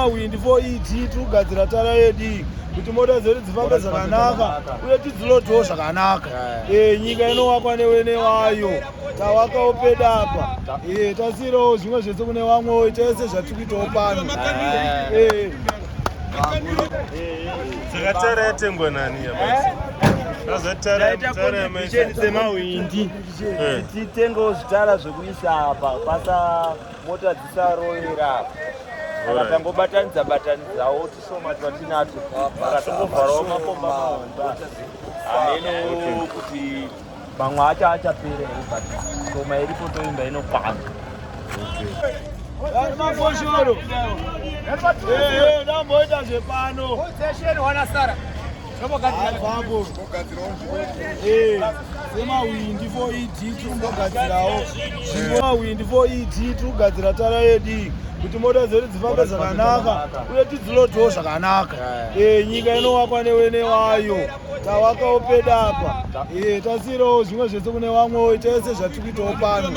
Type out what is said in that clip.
Semahwindi 4ED tiri kugadzira tara yedu kuti mota dzedu dzifambe zvakanaka uye tidziloadhewo zvakanaka. Nyika inovakwa newene wayo. Tavakawo pedu apa, tasiyirawo zvimwe zvese kune vamwewo. Tese zvatiri kuitawo pano. Saka tara yatengwa nani Taita contribution semahwindi titengewo zvitara zvekuisa apa pasa mota dzisarovera apa. Saka tangobatanidza batanidzawo tushoma twatinato, saka tongovharawo makomba mahomba. Hameno kuti mamwe acho achapera here, but shoma iripo toimba inokwana. Mafoshoro damboita zvepano apapo. Semahwindi 4ED tiri kumbogadzirawo mahwindi 4ED. Tiri kugadzira tara yedu kuti mota dzedu dzifambe zvakanaka uye tidziloadhewo zvakanaka. Nyika inovakwa newene wayo. Tavakawo pedu apa, tasiyirawo zvimwe zvese kune vamwewo. Tese zvatiri kuitawo pano.